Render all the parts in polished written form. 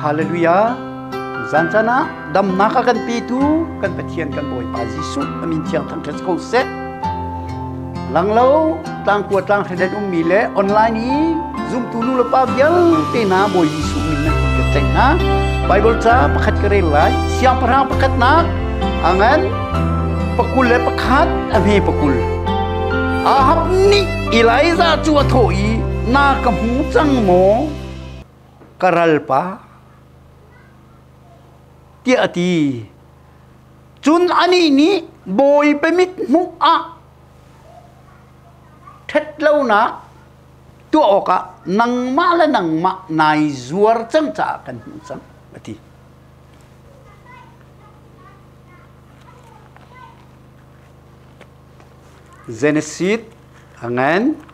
Hallelujah. Zan caan ah damnak a kan petu kan Pathian kan Bawipa Jesuh a min thiang thangṭhat ko seh. Langlo tlangkua tlanghren ummi le online i zumtu nu le pa vialte hna Bawi Jesuh min nan ka tlaih hna. Bible ca pakhat ka rel lai. Siangpahrang pakhatnak a ngan pakul le pakhat a hme pakul. Ahab nih Elijah cu a thawh i na ka hmu cang maw? Ka ralpa tiah a ti. Cun anih nih Bawipa mit hmuh ah ṭhatlonak tuah awkah nangmah le nangmah nai zuar cang caah kan hmuh cang, a ti. Genesis a ngan.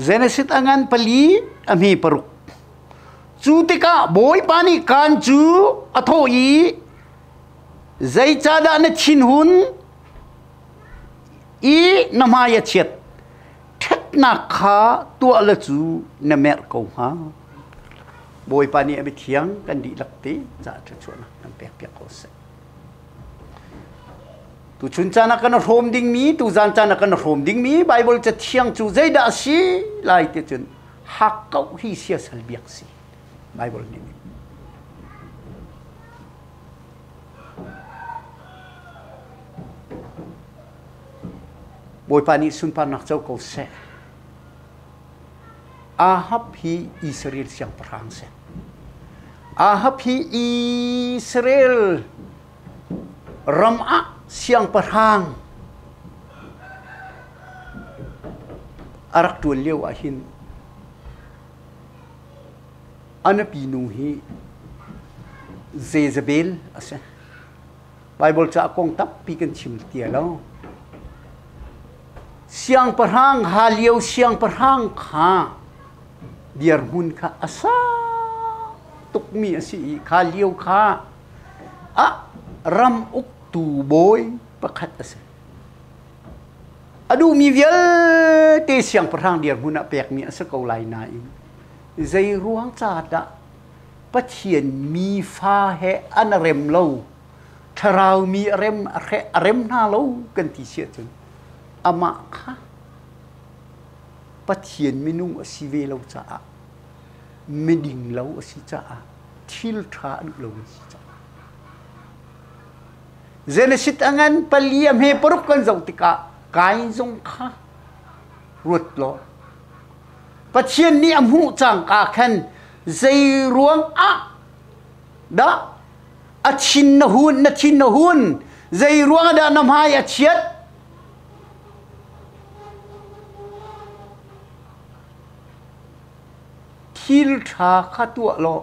Genesis a ngan pali a hme paruk. Cu tikah Bawipa nih kaan cu a thawh i, Zeicahdah na thinhun i na hmai a chiat? Ṭhatnak kha tuah le cu na merh ko hnga. Bawipa nih a biathiang kan dihlak te caah thluachuahnak kan pekpiak ko seh. Tuchun caan ah kan hrawm dingmi, tuzan caan ah kan hrawm dingmi Bible cathiang cu zeidah a si lai ti cun hakkauh hi siasal biak si Bible nih. Bawipa nih sunparnak co ko seh. Ahab hi Israel siangpahrang si. Ahab hi Israel ram ah siangpahrang a rak ṭuan lio ah hin a nupi nu hi Jezebel a si. Baibal ca kong tampi kan chim tia lo. Siangpahrang ha lio siangpahrang kha dirhmun kha a sang tukmi a si i kha lio kha a ram uktu bawi pakhat a si. A duhmi vialte siangpahrang dirhmun ah pekmi a si ko lai nain zei ruang ca dah Pathian mi fa he an rem lo thlarau mi a rem a rem hna lo kan ti si ahcun amah kha Pathian minung a si ve lo caah miding lo a si caah thil ṭha a duh lo a si caah Genesis a ngan pali a hme paruk kan zoh tikah Kain zong kha ruat law Pathian nih a hmuh cangka khan zei ruang ah dah a thin na hun na thin na hun zei ruang ah dah na hmai a chiat thil ṭha kha tuah law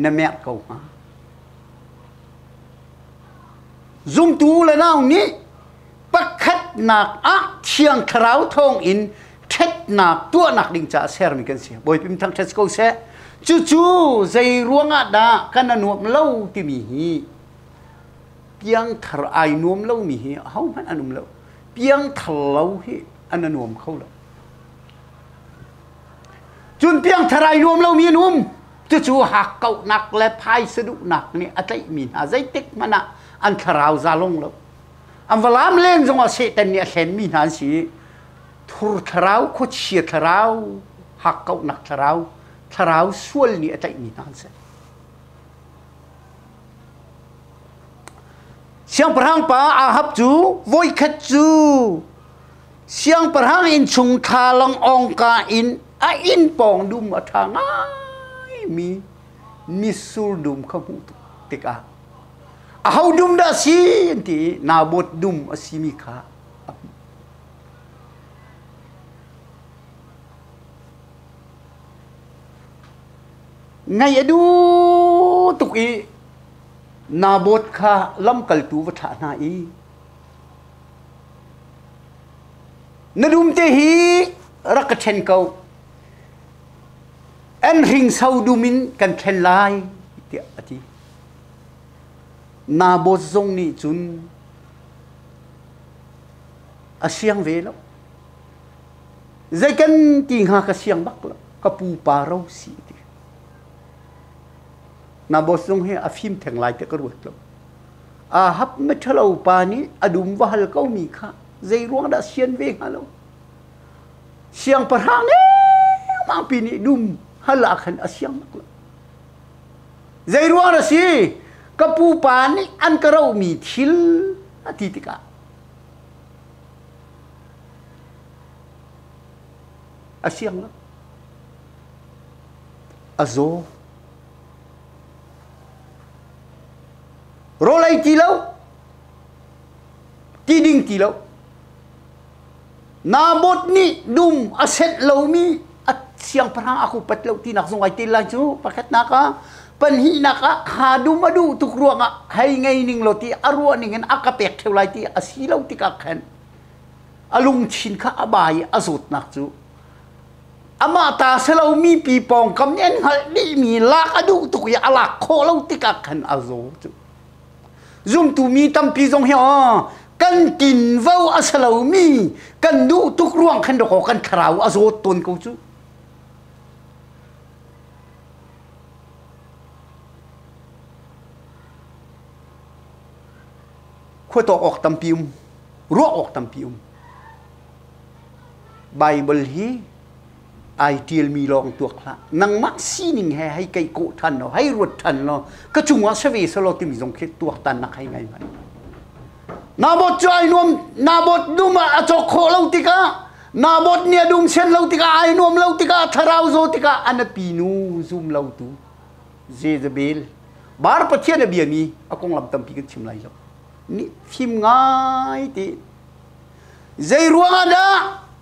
na merh ko hnga zumtu le nau nih pakhatnak ah thiang thlarau thawng in ṭhatnak tuahnak ding caah sermi kan si Bawipa thangṭhat ko seh cucu zei ruangah dah kan a nuam lo timi hi piangthar ai nuam lomi hi ahohmanh an um lo piangthar lo hi an a nuam kho lo cun piangthar ai nuam lomi an um cucu hakkauhnak le phaisa duhnak nih a tlaihmi hna zeitik hmanh ah an thlarau zalong lo An va lam len zongah Satan nih a hlenmi hna an si i thur thlarau, khuachia thlarau, hakkauhnak thlarau, thlarau sual nih a tlaihmi hna an si. Siangpahrang pa Ahab cu voikhat cu siangpahrang innchung thlalang awngka in a inn pawng dum a ṭha ngaimi mitsur dum kha hmuh tikah Aho dum dah a si an ti i Naboth dum a simi kha a hmuh. Ngaih a duh tuk i Naboth kha lamkaltu va thlah hna i na dum te hi rak ka ṭhen ko an hringso dum in kan ṭhen lai tiah a ti. Naboth zong nih cun a siang ve lo. Zei kan ti hnga ka siang bak lo. Ka pupa ro si ti. Naboth zong hi a fim theng lai ti ka ruat lo. Ahab miṭhalo pa nih a dum va hal ko mi kha zei ruang dah sian ve hnga lo. Siangpahrang lengmang pi nih dum hal ah khan a siang bak lo. Zei ruang dah si? Ka pupa nih an ka rohmi thil a ti tikah a siang lo. A zaw. Rawl ei ti lo. Ti ding ti lo. Naboth nih dum a senh lomi a siangpahrang a upat lo tinak zong ai tel lai cu pakhatnak ah pahnihnak ah kha dum a duh tuk ruangah hei ngei ning law ti a ruah ning in a ka pek theu lai ti a si lo tikah khan a lungthin kha a ba i a zawtnak cu amah ta si lomi pi pawngkam nih an hngalh dihmi lak a duh tuk i a lak khawh lo tikah khan a zaw cu Zumtu mi tampi zong hi aw kan tinvo a si lomi kan duh tuk ruang khan dawkaw kan thlarau a zawt tawn ko cu. Khua tawk awk tampi um, ruah awk tampi um. Bible hi ai ṭialmi lawng tuak hlah. Nangmah sining he hei keih kawh ṭhan law, hei ruat ṭhan law, ka cungah si ve selaw timi zong khi tuaktannak hei ngai hmanh. Naboth cu ai nuam, Naboth dum ah a cawk khawh lo tikah, Naboth nih a dum sian lo tikah, ai nuam lo tikah, thlarau zaw tikah, a nupi nu zum lo tu Jezebel, bar Pathian a biami a konglam tampi kan chim lai lo. Nih fim ngai te Zei ruangah dah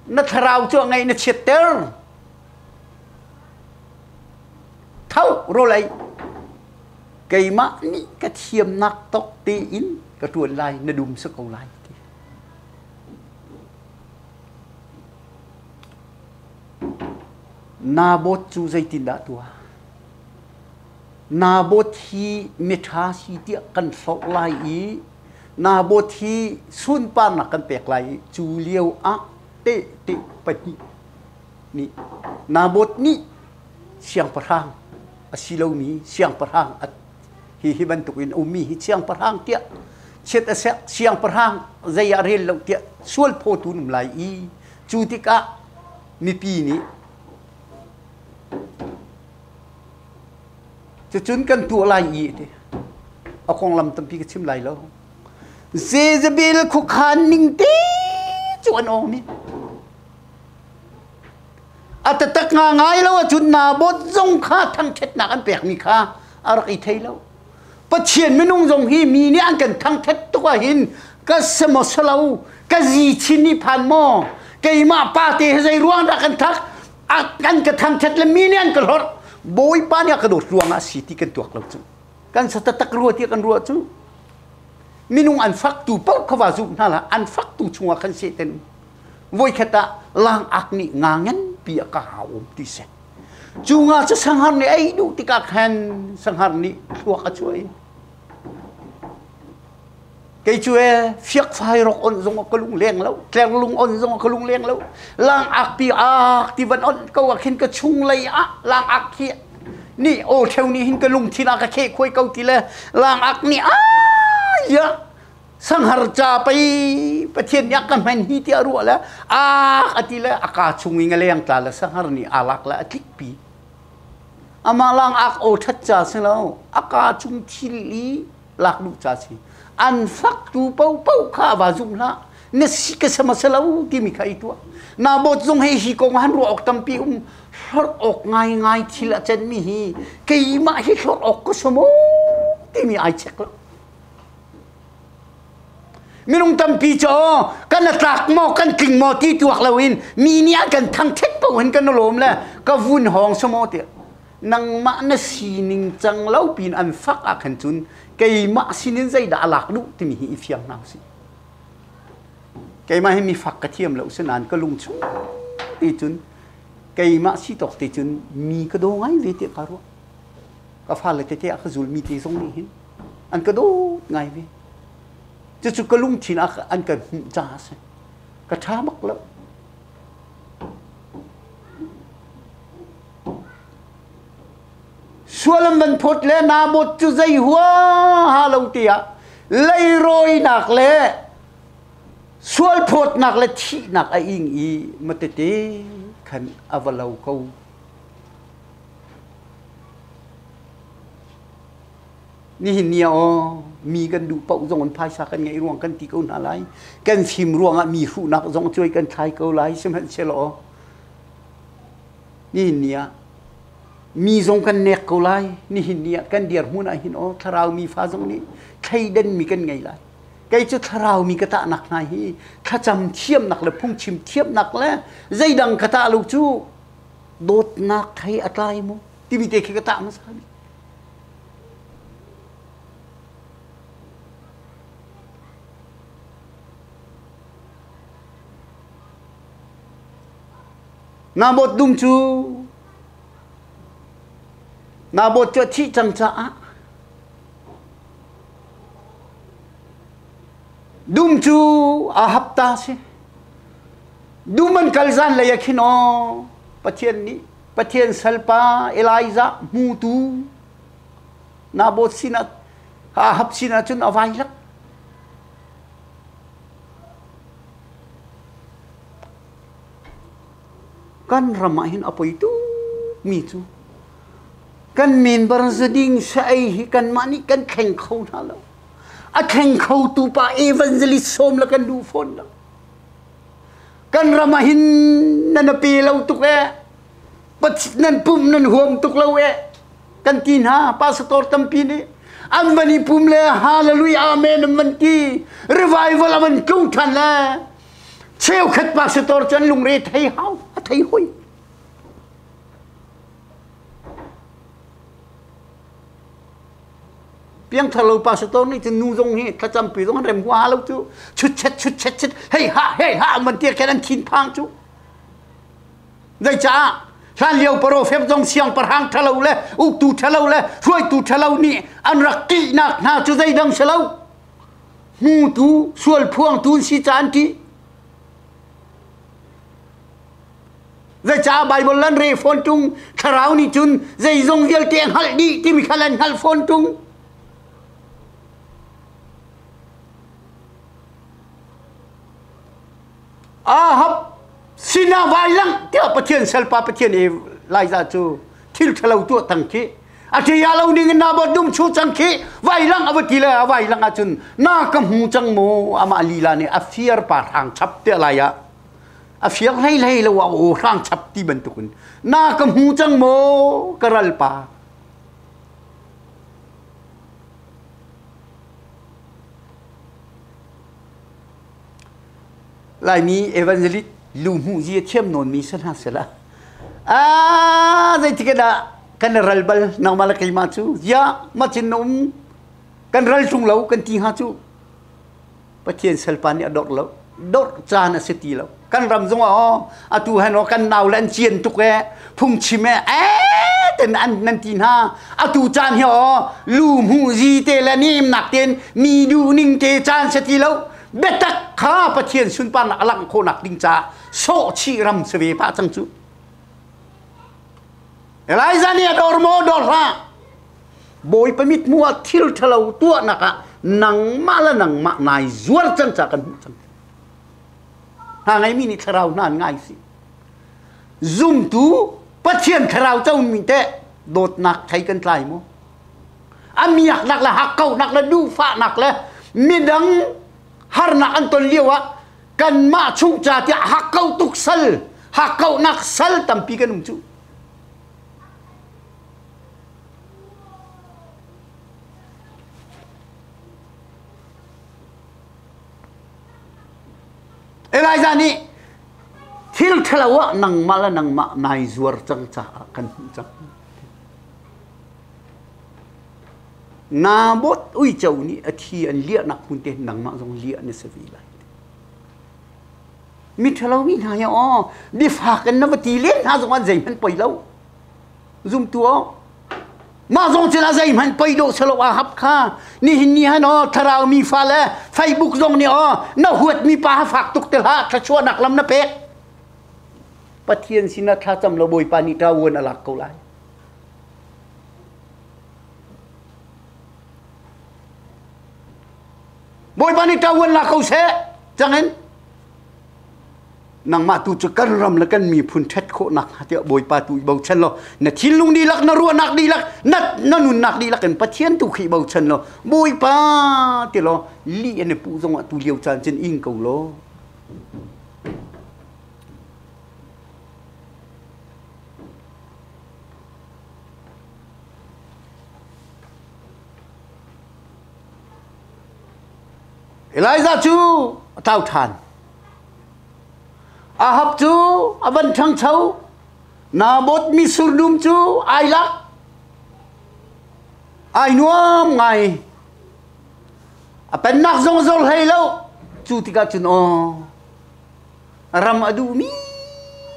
na thlarau cu a ngaih na chiatter? Tho rawl ei. Keimah nih ka thiamnak tok tein ka ṭuan lai, na dum si ko lai ti. Naboth cu zeitindah tuah? Naboth hi miṭha si tiah kan hlorh lai i Naboth hi sunparnak kan pek lai i cu lio ah tehte pahnih nih Naboth nih siangpahrang a si lomi siangpahrang hi hi bantukin ummi hi siangpahrang tiah chiat a sek siangpahrang zei ah rel lo tiah sual phawtu an um lai i cu tikah mipi nih Cucun kan tuah lai i ti. A konglam tampi ka chim lai lo. Jezebel khuakhan ning te cu an awng ni. A tatak nga ngai lo ahcun Naboth zong kha thangṭhatnak an pekmi kha a rak i thei lo. Pathian minung zong hi mi nih an kan thangṭhat tuk ahhin ka semaw salo ka zi chin nih phan maw keimah pa te hi zei ruang dah kan thak kan ka thangṭhat le mi nih an ka hlorh Bawipa nih a ka dawt ruangah a si ti kan tuak lo cu kan sa taktak rua tiah kan ruah cu minung an faktu paoh kha va zum hna hlah an faktu chungah khan sehten voikhat ah lang ak nih nga nganpi a ka hau um ti si cu nga cu sanghar nih ei duh tikah khan sanghar nih thluak a chuah i Kei cu e fiakfai rok on zong ka lung leng lo, tlerlung on zong ka lung leng lo. Lang ak pi ak ti van on ko ah khin ka chung lei ah lang ak hi ni o theu ni hin ka lungthin ah ka kheh khuai ko ti le lang ak ni a ya sanghar cha pai pathian nih a ka hman hi ti a ruah le ak ati le a ka chung i leng tla le sanghar nih alak le a tlik pi amah lang ak o that cha si lo a ka chung thil i lak duh ca si an faktu paohpaoh kha va zum hlah na si ka sama si lo timi kha i tuah Naboth zong hei hi kong han ruah awk tampi um hlorh awk ngaingai thil a cenmi hi keimah hi hlorh awk ka si maw timi ai check lo minung tampi cu kan a tlak maw kan tling maw ti tuak loin mi nih an kan thangthet paoh hin kan lawm le ka vun hawng si maw tiah nangmah na sining cang lo pin an fak ah khan cun Keimah sinin zeidah a lak duh timi hi i fiang hna usih. Keimah hi mi fak ka thiam lo sinain ka lung chung ti cun keimah si tawk te cun mi ka daw ngai ve tiah ka ruah. Ka fale tete a ka zulmi te zong nih hin an ka dawt ngai ve. Cucu ka lungthin ah an ka hmuh caah a si. Ka ṭha bak lo. Sual an van phawt le Naboth cu zei huaha lo tiah leirawinak le sual phawtnak le thihnak a ing i matete khan a va lo ko. Nihin ni ah aw mi kan duh paoh zong in phaisa kan ngeih ruang kan ti ko hna lai. Kan fim ruangah mi hruhnak zong cuai kan thlai ko lai. Sihmanhsehlaw nihin ni ah mi zong kan nek ko lai. Nihin ni ah kan dirhmun ah hin aw thlarau mi fa zong nih thleidan mi kan ngei lai. Kei cu thlarau mi ka tahnak hna hi thlacam thiamnak le phungchim thiamnak le zeidang ka tah lo cu dawtnak thei a tlai mu timi te khi ka tah hmasa bik. Naboth dum cu Naboth cu a thih cang caah dum cu Ahab ta si. Dum an kal zan lei ah khin aw Pathian nih Pathian salpa Elijah hmutu Naboth sinah Ahab sinah cun a vai lak. Kan ram ah hin a poi tuk mi cu kan member zading sa ei hi kanmah nih kan thleng kho hna lo. A thleng kho tu pa evangelist sawm la kan duh fawn lo. Kan ram ah hin nan a pe lo tuk ee. Nan pum nan huam tuk lo ee. Kan ti hna pastor tampi nih an van i pum le hallelujah amen an van ti revival a van tlung than le cheukhat pastor cu an lungre thei hau a thei hoi piangthar lo pastor nih cun nu zong hi thlacampi zong an rem hua lo cu chut chet chut chet chet hei ha hei ha an van tir khen an thin phang cu Zeicah hlanlio profet zong siangpahrang ṭhalo le uktu ṭhalo le hruaitu ṭhalo nih an rak ṭihnak hna cu zeidang si lo. Hmutu sual phuangtu an si caah an ṭih. Zeicah Baibal an re fawn ṭung thlarau nih cun zeizong vialte a hngalh dih timi kha an hngalh fawn ṭung. Ahab sinah vai lang tiah Pathian salpa Pathian i Elijah cu thil ṭhalo tuah tang khi a ṭia lo ning in Naboth dum chu cang khi vai lang a va ti le a vai lang ahcun na ka hmu cang maw amah lila nih a fiar pa hrang chap tiah lai ah a fiar hlei hlei lo ah aw hrang chap ti bantukin na ka hmu cang maw ka ral pa Laimi evangelist lu hmuh zi a thiam nawnmi si hna sehla. Ah, zeitik dah kan ral bal nangmah le keimah cu ya macin na um kan ral ṭung lo kan ti hnga cu Pathian salpa nih a dorh lo dorh caan a si ti lo kan ram zong ah aw atu han aw kan nau le an cian tuk e phungchim e ee ten an nan ti hna atu caan hi aw lu hmu zi te le nemnak ten mi duh ning te caan si ti lo biatak kha Pathian sunparnak a langh khawhnak ding caah sawhchih ram si ve pah cang cu Elijah nih a dor maw dor hlah Bawipa mithmuh ah thil ṭhalo tuahnak ah nangmah le nangmah nai zuar cang ca kan hmuh cang hna ngeimi nih thlarau hna an ngai si zumtu Pathian thlarau comi teh dawtnak thei kan tlai maw a miaknak le hakkauhnak le duhfahnak le midang harnak an ton lio ah kanmah chung ca tiah hakkau tuk sal hakkauhnak sal tampi kan um cu Elijah nih thil ṭhalo ah nangmah le nangmah nai zuar cang caah kan hmuh cang. Naboth uico nih a thi an liahnak hmun te nangmah zong liah na si ve lai. Mi ṭhalo mi hna hi aw biafak in na va ti len hna zong an zeihmanh poi lo. Zumtu aw. Mah zong cun a zeihmanh poi dawh selo a hap kha. Nihin ni han aw thlarau mi fa le Facebook zong nih aw na huat mi pa ha fak tuk te hlah thluachuahnak lam na pek. Pathian sinah thlacam lo Bawipa nih ṭavuan a lak ko lai. Bawipa nih ṭavuan la ko seh cangin nangmah tu cu kan ram le kan miphun ṭhat khawhnak hnga tiah Bawipa tu i bochan law na thinlung dihlak na ruahnak dihlak na na nunnak dihlak in Pathian tu khi bochan law Bawipa ti law lih an i puh zongah tu lio caan cun ing ko law Elijah cu a tlau ṭhan. Ahab cu a van ṭhangcho. Naboth mitsur dum cu ai lak. Ai nuam ngai. A pennak zong zor hlei lo. Cu tikah cun aw ram a duhmi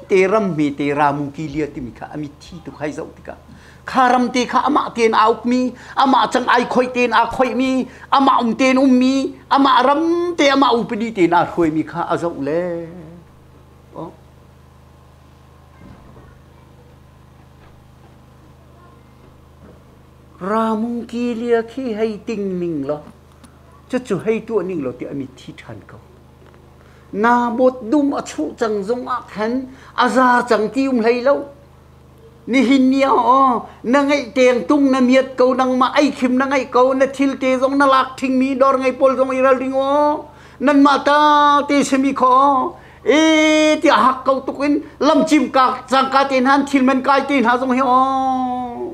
te ram hmete Ramu Kilia timi kha a mitthi tuk hai zoh tikah kha ram te kha amah tein aa ukmi amah cang ai khoih tein aa khoihmi amah um tein ummi amah ram te amah upadi tein aa hruaimi kha a zoh le Ramu Kilia khi hei ting ning law cucu hei tuah ning law ti a mitthi ṭhan ko. Naboth dum a chuh cang zongah khan a za cang ti um hlei lo. Nihin ni ah aw na ngeih teng tung na miat ko nangmah ei khim na ngeih ko na thil te zong na lak thingmi dawr ngei pawl zong i ralring aw nanmah ta te simi kho e tiah hak ko tuk in lamcim ka cangka te hna thil man kai te hna zong hi aw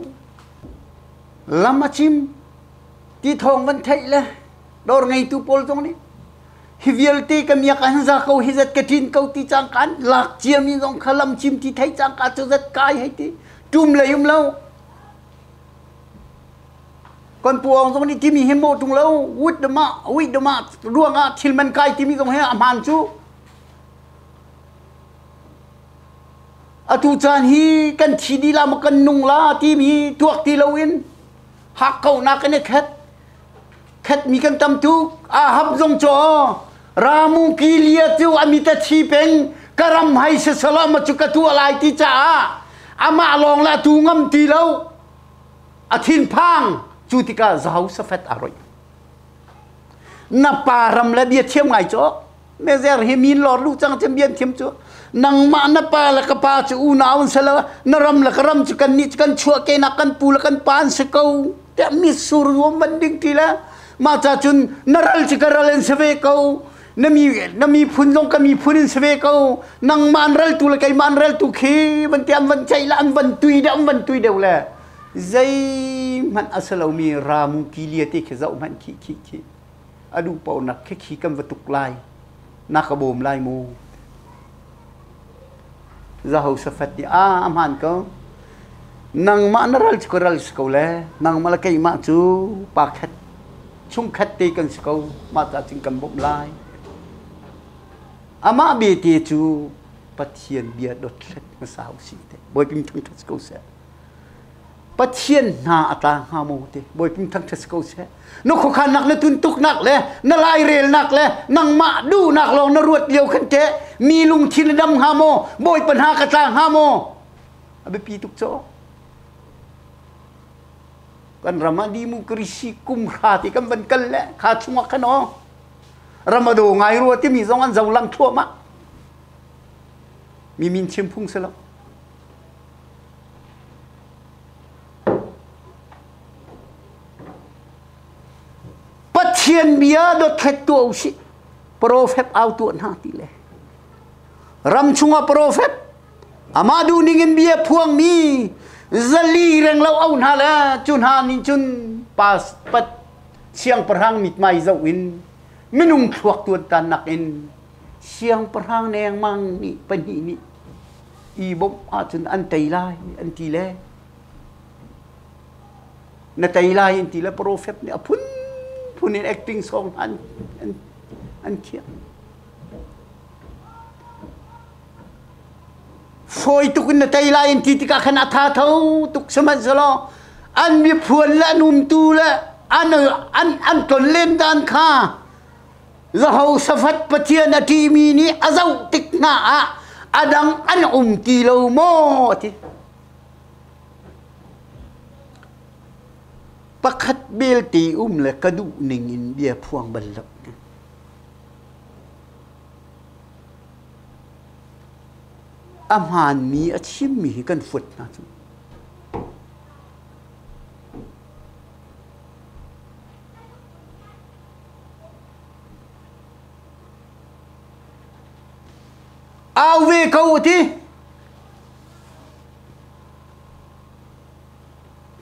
lam a cim ti thawng van theih le dawr ngeitu pawl zong nih hi vialte ka miak an za ko hi zat ka ṭin ko ti cang kan lak ciami zong kha lam cim ti thei cang ka cu zat kai hei ti ṭum lei um lo kon puang zong nih timi hi mo ṭung lo wit dama wit dama ruangah thil man kai timi zong hi a hmaan cu atu caan hi kan thi di la ma kan nung la timi tuak ti loin hak ko nak in khat Khatmi kan tam tuk. Ahab zong cu Ramu Gilead cu a mit a thi peng. Ka ram hai sisala ma cu ka tuah lai ti caah amah lawng le atu ngam ti lo. A thinphang. Cu tikah Jehoshaphat a roih. Na pa ram le bia thiam ngai cu. Mezer hi min lor lu cang cem bian thiam cu. Nangmah na pa le ka pa cu unau an si lo. Na ram le ka ram cu kan nih kan chuah ke nak kan pu le kan pa an si ko. Tiah mitsur ruam van ding ti le mah ca cun na ral cu ka ral in si ve ko. Na mi na miphun zong ka miphun in si ve ko. Nangmah an ral tu le keimah an ral tu khi van ti an van ceih le an van tui deuh an van tui deuh le zeihmanh a si lomi ramu kilia te khi zoh hmanh khi khi khi a duh paoh nak khi khi kan va tuk lai na ka bawm lai mu Jehoshaphat nih a a hmaan ko nangmah na ral cu ka ral si ko le nangmah le keimah cu pa khat chungkhat te kan si ko mah ca cun kan bawmh lai amah bete cu Pathian bia dothlat hmasa usih te Bawipa thangṭhat ko seh Pathian hna a tla hnga maw ti Bawipa thangṭhat si ko seh na khuakhannak na tuntuknak le na lairelnak le nangmah duhnak lawng na ruat lio khan teh mi lungthin na dam hnga maw Bawipa hna ka tla hnga maw a biapi tuk caw kan ram ah democracy kum hra ti kan van kal le kha chungah khan aw ramado ngai rua timi zong an zo lang thluahmah mi min chim phung si lo Pathian bia dothlet tuah usih. Profet au tuah hna ti le. Ram chungah profet amah duh ning in bia phuangmi 400 reng lo au hna le cu hna nih cun pas pat siangpahrang mithmai zoh in minung thluak tuantan nakin siangpahrang nengmang nih pahnih nih i bawmh ahcun an tei lai an ti le. Na tei lai in ti le prophet nih a phunphun in acting song an an an khiah. Fawi tuk in na tei lai in ti tikah khan a tha tho tuk sihmanhsehlaw an miphuan le an umtu le an an an tlonlen dan kha Jehoshaphat Pathian a ṭihmi nih a zoh tik hna ah a dang an um ti lo maw ti. Pakhat belte um le ka duh ning in bia phuang bal lo. A hmaanmi a chimmi hi kan fuat hna cu. Au ve ko a ti.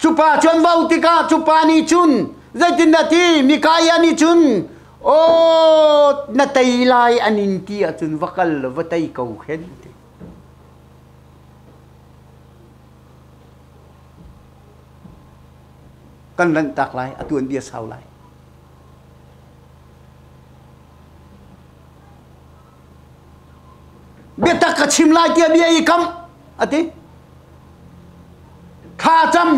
Cu pa cu an vau tikah cu pa nih cun zeitindah ti Mikaiah nih cun aw na tei lai an in ti ahcun va kal law va tei ko khen ti. Kan lanhtak lai a tuanbia sau lai. Biatak ka chim lai tiah bia i kam a ti. Thla cam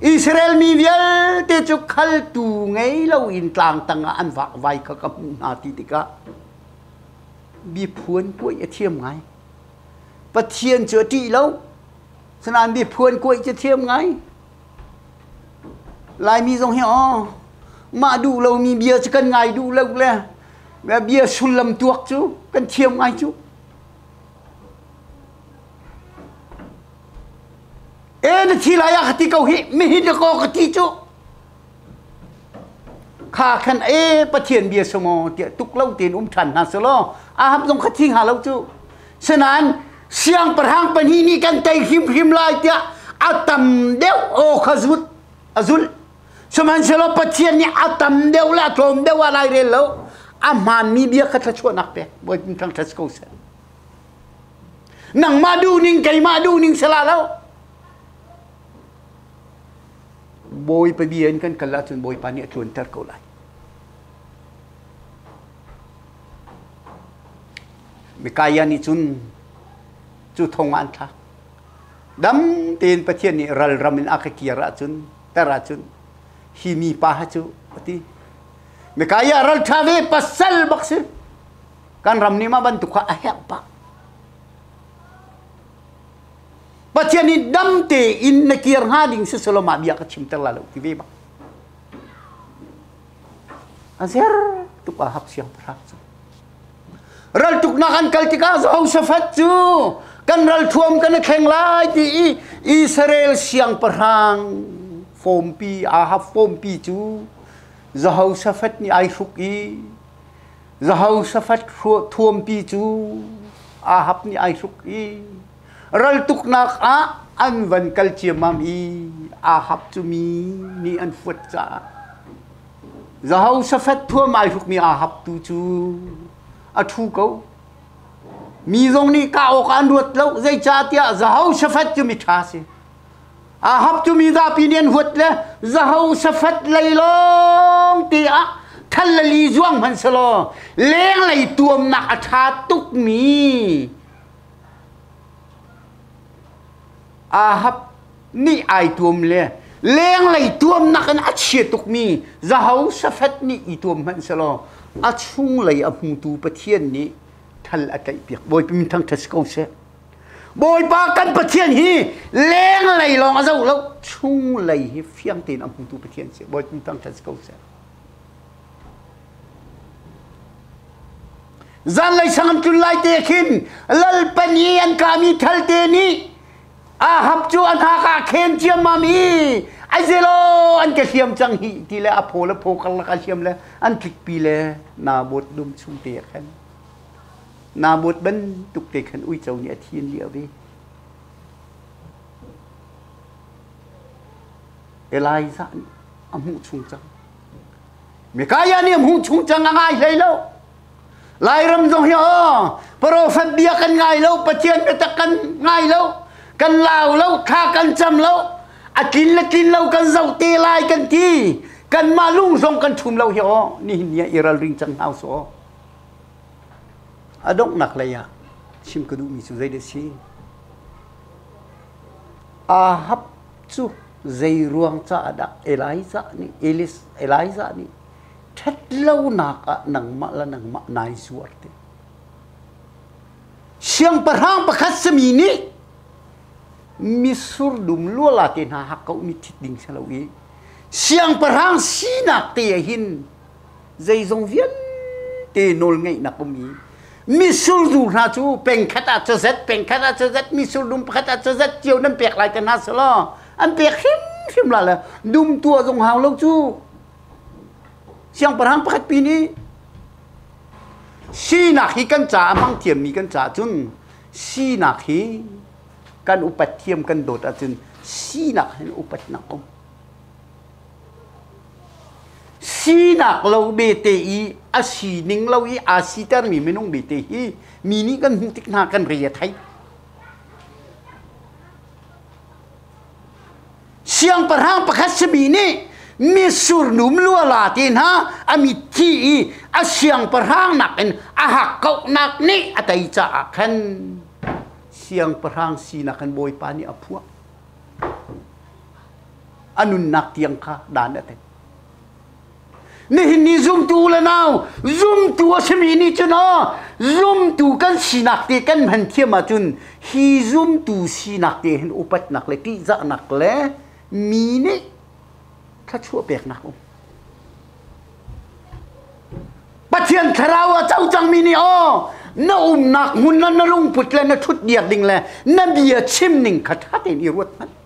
Israel mi vialte cu khaltu ngei loin tlang tangah an vakvai kha ka hmuh hna ti tikah biaphuan kuaih a thiam ngai. Pathian cu a ṭih lo. Sinain biaphuan kuaih cu a thiam ngai. Laimi zong hi aw mah duh lomi bia cu kan ngai duh lo le bia sullam tuak cu kan thiam ngai cu. E na thi lai ah ka ti ko hi mihin na ko ka ti cu. Kha khan e Pathian bia sumaw tiah tuk lo tein um ṭhan hna selaw Ahab zong kha thi hnga lo cu. Sinain siangpahrang pahnih nih kan tei hrimhrim lai tiah a tam deuh aw kha zut a zulh. Sihmanhsehlaw Pathian nih a tam deuh le a tlawm deuh ah lai rel lo. A hmaanmi bia kha thluachuahnak pek. Bawipa thangṭhat ko seh. Nangmah duhning keimah duhning sala lo. Bawipa bia in kan kal ahcun Bawipa nih a tluanter ko lai. Mikaiah nih cun cu thong ah an thlak. Dam tein Pathian nih ralram in a ka kir ahcun ter ahcun hi mi pa ha cu a ti. Mikaiah ralṭha ve pasal bak si. Kan ram nih mah bantuk kha a herh pah. Pathian nih dam tein na kir hnga ding si selaw mah bia ka chimter la lo ti ve bak. A zer tuk a hak siangpahrang cu. Raltuknak an kal tikah Jehoshaphat cu kan ralthuam kan i thleng lai ti i Israel siangpahrang fawmpi Ahab fawmpi cu Jehoshaphat nih ai hruk i Jehoshaphat thuampi cu Ahab nih ai hruk i raltuknak ah an van kal ciammam i Ahab cu mi nih an fuat caah Jehoshaphat thuam ai hrukmi Ahab tu cu a ṭhu ko. Mi zong nih kah awk an ruat lo zeicahtiah Jehoshaphat cu miṭha si. Ahab cu mi zapi nih an huat le Jehoshaphat lei lawng te ah thal le li zuang hmanh selaw lenglei tuamnak a ṭha tukmi Ahab nih ai tuam le lenglei tuamnak in a chia tukmi Jehoshaphat nih i tuam hmanh selaw a chunglei a hmutu Pathian nih thal a tlaihpiak. Bawipa min thangṭhat si ko seh. Bawipa kan Pathian hi lenglei lawng a zoh lo, chunglei hi fiang tein a hmutu Pathian si. Bawipa min thangṭhat si ko seh. Zanlei sang an tlun lai te khin lalpan i an kami thalte nih Ahab cu a hnak ah khen ciammam i ai zelo an ka hliam cang hi ti le a phaw le phaw karlak a hliam le an tlikpi le Naboth dum chung te ah khan Naboth bantuk te khan uico nih a thin liah ve. Elijah nih a hmuh chung cang. Mikaiah nih a hmuh chung cang a ngai hlei lo. Lairam zong hi aw profet bia kan ngai lo, Pathian biatak kan ngai lo, kan lau lo, thla kan cam lo. A tlin le tlin lo kan zoh te lai kan ti. Kanmah lung zong kan ṭhum lo hi aw. Nihin ni ah i ralring cang hna usih aw. A donghnak lei ah chim ka duhmi cu zei dah si? Ahab cu zei ruang caah dah Elijah nih Elis Elijah nih ṭhatlonak ah nangmah le nangmah nai zuar ti. Siangpahrang pakhat simi nih misur dum luala te hna hak ko mi thit ding si lo i siangpahrang sinak te ah hin zeizong vialte nawl ngeihnak um i misurdu hna cu pengkhat ah cazet pengkhat ah cazet misurdum pakhat ah cazet cio nan pek lai te hna selaw an pek hrimhrim la le dum tua zong hau lo cu siangpahrang pakhat pi nih sinak hi kan ca a hmang thiammi kan ca cun sinak hi kan upat thiam kan dawt ahcun sinak hin upatnak um. Sinak lo bete i a sining lo i aa sitermi minung bete hi mi nih kan hmuh tik hna kan re a thei. Siangpahrang pakhat simi nih misur num luala te hna a mitthi i a siangpahrang nakin a hakkauhnak nih a tei caah khan siangpahrang sinak khan Bawipa nih a phuah. A nunnak tiang kha dan a tet. Nihin ni zumtu le nau, zumtu a simi nih cun aw, zumtu kan sinak te kan hman thiam ahcun hi zumtu sinak te hin upatnak le ṭihzahnak le mi nih thluachuah peknak um. Pathian thlarau a co cangmi nih aw, na umnak hmun le na lungput le na ṭhut diak ding le na bia chim ning kha ṭha tein i ruat hmanh.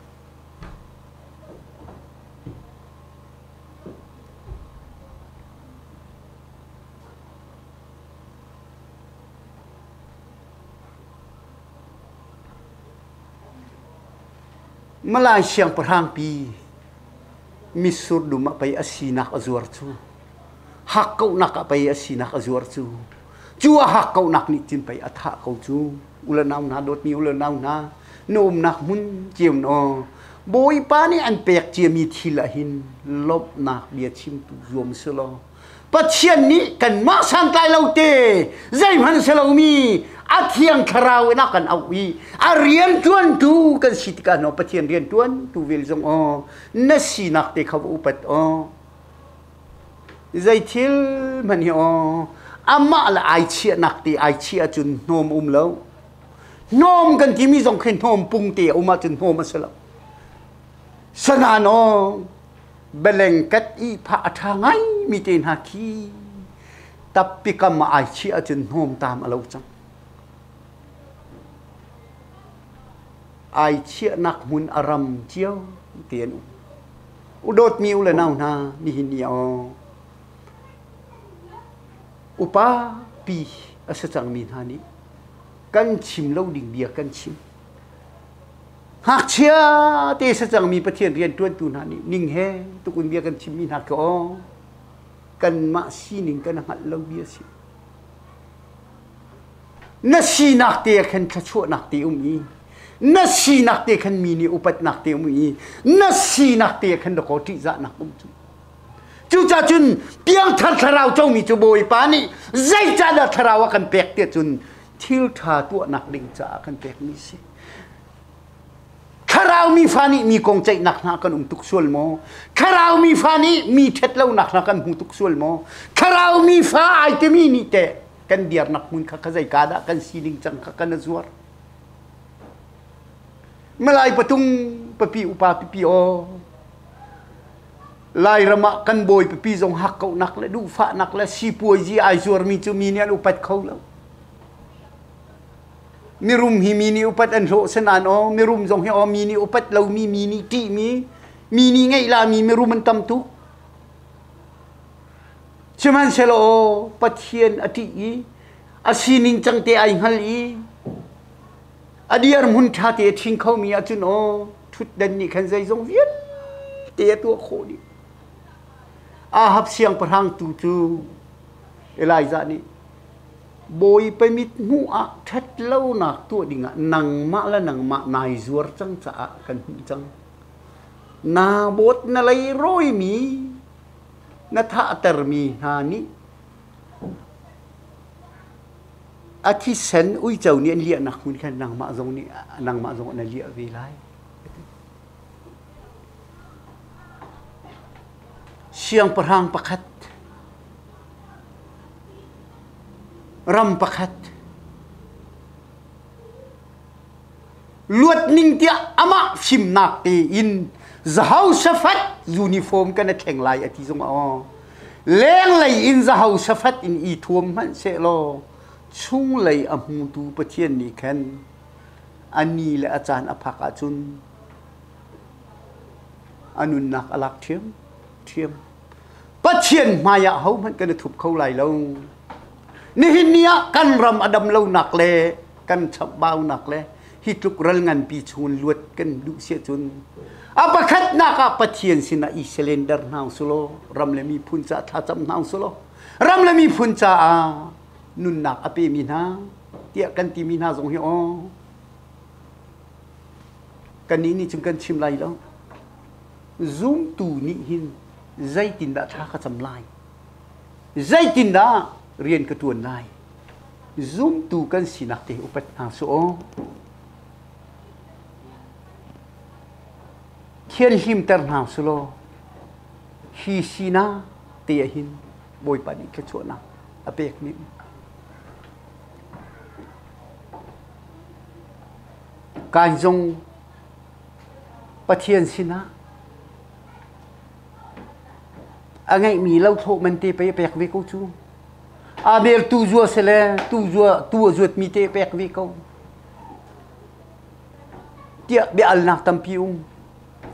Malay siangpahrang pi mitsur dum ah pei a sinak a zuar cu hakkauhnak ah pei a sinak a zuar cu cu a hakkauhnak nih cun pei a thah ko cu u le nau hna dawtmi u le nau hna na umnak hmun cio naw Bawipa nih an pek ciami thil ah hin lawmhnak bia chimtu zuam si law Pathian nih kanmah santlai lo te zeihmanh si lomi a thiang thlarau in a kan auh i a rian ṭuantu kan si tikah no Pathian rian ṭuantu vel zong aw na sinak te kha va upat aw zei thil hmanh hi aw amah le ai chiahnak te ai chiah ahcun hnawm um lo Hnawm kan timi zong khi hnawm pung te a um ahcun hnawm a si lo. Sanan aw belengkat i phah a ṭha ngai mi te hna khi tappi kam ah ai chiah ahcun hnawm tam a lo cang. Ai chiahnak hmun a ram cio te an um. U dawtmi u le nau hna nihin ni aw upa pi a si cangmi hna nih kan chim lo ding bia kan chim. Ngakchia te sa cangmi Pathian rian ṭuantu hna nih ning he tukun bia kan chimmi hna khi aw kanmah sining kan hngalh lo bia si. Na sinak te ah khan thluachuahnak te um i na sinak te khan mi nih upatnak te um i na sinak te ah khan dakaw ṭihzahnak um cu. Cucaah cun piangthar thlarau comi cu Bawipa nih zeicahdah thlarau a kan pek tiah cun thil ṭha tuahnak ding caah kan pekmi si. Thlarau mi fa nih mi kong ceihnak hna kan um tuk sual maw? Thlarau mi fa nih mi ṭhet lonak hna kan hmu tuk sual maw? Thlarau mi fa ai timi nih teh kan dirnak hmun kha kha zeika dah kan sining cang kha kan a zuar. Malai patung papi upa pipi aw Lairam ah kan bawi pipi zong hakkauhnak le duhfahnak le sipuazi ai zuarmi cu mi nih an upat kho lo. Mirum hi mi nih upat an hlawh sinain aw mirum zong hi aw mi nih upat lomi mi nih ṭihmi mi nih ngeih lami mirum an tam tuk. Sihmanhsehlaw aw Pathian a ṭih i a sining cang te ai hngal i a dirhmun ṭha te a ṭhing khomi ahcun aw ṭhutdan nih khan zeizong vialte a tuah khawh dih. Ahab siangpahrang tu cu Elijah nih Bawipa mithmuh ah ṭhatlonak tuah dingah nangmah le nangmah nai zuar cang caah kan hmuh cang. Naboth na leirawi na thahtermi hna nih a thisen uico nih an liahnak hmun khan nangmah zong nih nangmah zong na liah ve lai. Siangpahrang pakhat ram pakhat luat ning tiah amah fimnak tein Jehoshaphat uniform kan a thleng lai a ti zong aw lenglei in Jehoshaphat in i thuam hmanh sehlaw chunglei a hmutu Pathian nih khan a ni le a caan a phak ahcun a nunnak a lak ṭhiam ṭhiam. Pathian hmai ah hohmanh kan i thup kho lai lo. Nihin ni ah kan ram a dam lonak le kan chambaunak le hi tluk ral nganpi chungin luat kan duh si ahcun a pakhatnak ah Pathian sinah i surrender hna usulaw ram le miphun caah thlacam hna usulaw ram le miphun caah nunnak a pemi hna tiah kan timi hna zong hi aw kannih nih cun kan chim lai lo. Zumtu nih hin zeitindah thla ka cam lai? Zeitindah rian ka ṭuan lai? Zumtu kan sinak te upat hna su aw. Thianhlimter hna su law hi sinak te ah hin Bawipa nih thluachuahnak a pek mi. Kan zong Pathian sinah a ngeihmi lothlawh man te pei a pek ve ko cu. Abel tu zua sile tu zua tu a zuatmi te pek ve ko. Tiah bia alnak tampi um.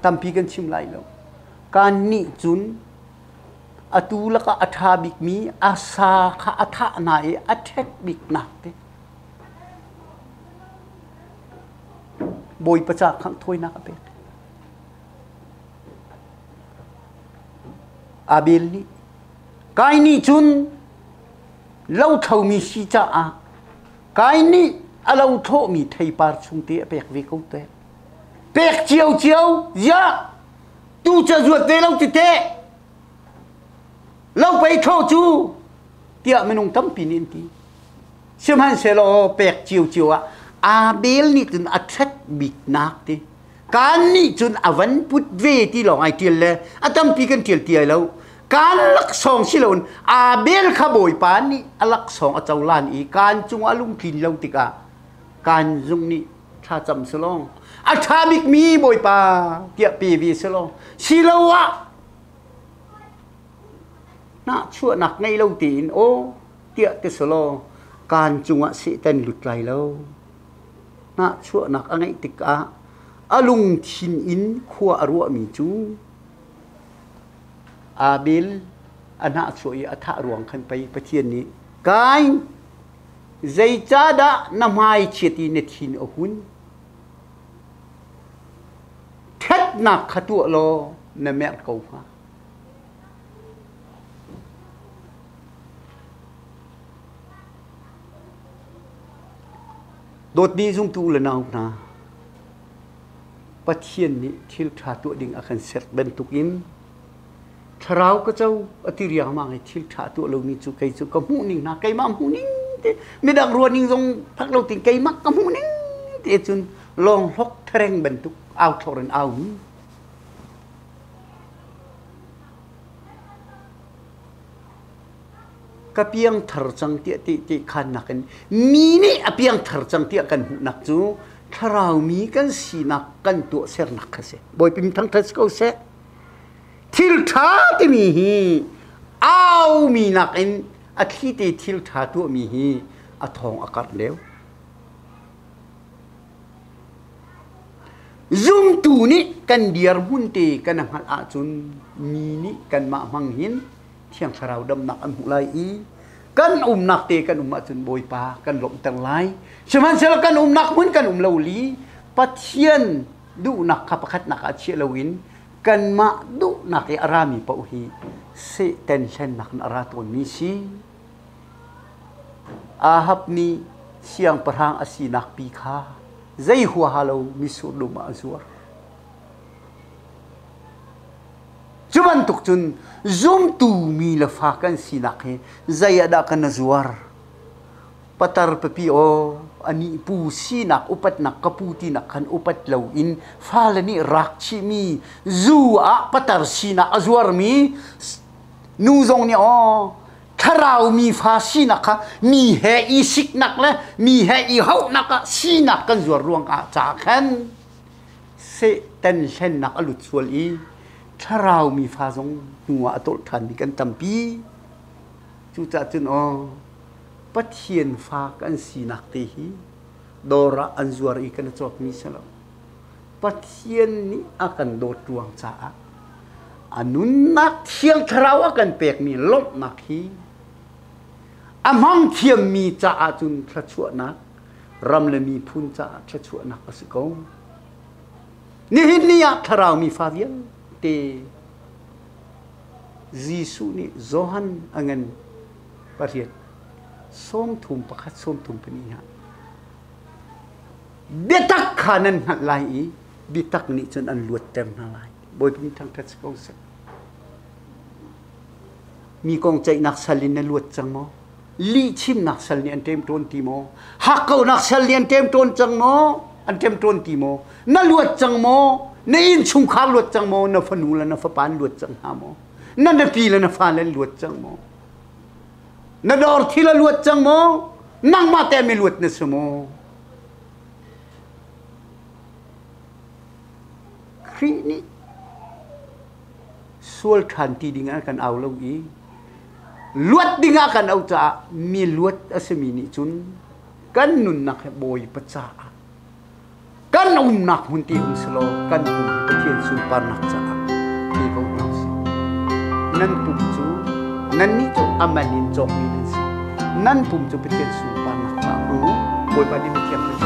Tampi kan chim lai lo. Kan nih cun atu lakah a ṭha bikmi a sa kha a thah hna i a ṭhek bik nak te. Bawipa ca khangh thawinak a pek. Abel nih Kain nih cun lothlomi si caah Kain nih a lothlawhmi theipar chung te a pek ve ko te. Pek ciocio ziah tu ca zuat ve lo ti teh lo pei thlo cu tiah minung tampi nih an ti. Sihmanhsehlaw pek ciocio ah Abel nih cun a ṭhat biknak ti Kaan nih cun a van put ve ti lawng ai ṭial le a tampi kan ṭial ti ai lo. Kaan laksawng si loin Abel kha Bawipa nih a laksawng a cohlan i kaan cungah a lungtlin lo tikah kaan zung nih thlacam selawng a ṭha bikmi Bawipa tiah pe ve selaw siloah hnahchuahnak ngei lo tein aw tiah ti selaw kaan cungah Satan lut lai lo. Hnahchuahnak a ngeih tikah a lungthin in khua a ruahmi cu Abel a hnahchuah i a thah ruang khan pei Pathian nih Kain zeicahdah na hmai chiat i na thin a hun? Ṭhatnak kha tuah law na merh ko hnga. Dawtmi zumtu le nau hna, Pathian nih thil ṭha tuah ding a kan ser bantukin thlarau ka co a ti riangmang i thil ṭha tuah lomi cu kei cu ka hmuh ning hna keimah hmuh ning te midang ruah ning zong phak lo tin keimah ka hmuh ning te cun lawng hlok thereng bantuk au thlor in au mi Ka piangthar cang tiah tehte khannak in mi nih a piangthar cang tiah kan hmuhnak cu thlarau mi kan sinak kan tuahsernak kha si. Bawipa min thangṭhat si ko seh. Thil ṭha timi hi aumi nakin a thlite thil ṭha tuahmi hi a thawng a karh deuh. Zumtu nih kan dirhmun te kan hngalh ahcun mi nih kanmah hmang hin Thiang Thlarau damnak an hmuh lai i kan umnak te kan um ahcun Bawipa kan lawmhter lai. Sihmanhsehlaw kan umnak hmun kan um lo li Pathian duhnak kha pakhatnak ah chiah loin kanmah duhnak i a rami paoh hi Satan hlennak in a ra tawnmi si. Ahab nih siangpahrang a sinak pi kha zei huaha lo mitsur dum ah a zuar. bantuk cun zumtu mi le fa kan sinak hi zei ah dah kan zuar? Patar pipi aw anih pu sinak upatnak ka pu tinak khan upat loin fale nih rak chihmi zu ah patar sinak a zuarmi nu zong nih aw thlarau mi fa sinak kha mi he i siknak le mi he i hauhnak ah sinak kan zuar ruang ah ca khan Satan hlennak a lut sual i thlarau mi fa zong hnu ah a tawlh ṭhanmi kan tampi. Cucaah cun aw Pathian fa kan sinak te hi dawr ah an zuar i kan i cawkmi si lo. Pathian nih a kan dawt ruang caah a nunnak Thiang Thlarau a kan pekmi lawmhnak hi a hmang thiammi caah cun thluachuahnak ram le miphun caah thluachuahnak a si ko. Nihin ni ah thlarau mi fa vialte Jesuh nih Johan a ngan pariat 31 34 ah biatak kha nan hngalh lai i biatak nih cun an luatter hna lai. Bawipa nih thangṭhat si ko seh. Mi kong ceihnak sal in na luat cang maw? Lihchimnak sal nih an ṭemṭawn ti maw? Hakkauhnak sal nih an ṭemṭawn cang maw? An ṭemṭawn ti maw? Na luat cang maw? Na innchungkhar luat cang maw? Na fanu le na fapa an luat cang hna maw? Na nupi le na fale an luat cang maw? Na dawr thil a luat cang maw? Nangmah teh mi luat na si maw? Khrih nih sual ṭhan ti ding ah kan au lo i luat ding ah kan auh caah mi luat a simi nih cun kan nunnak he Bawipa caah kan umnak hmun ti um selaw kan pum hi Pathian sunparnak caah pe ko hna usih. Nan pum cu nannih cu a man in cawkmi nan si. Nan pum cu Pathian sunparnak caah hmang u. Bawipa nih mithiang nan.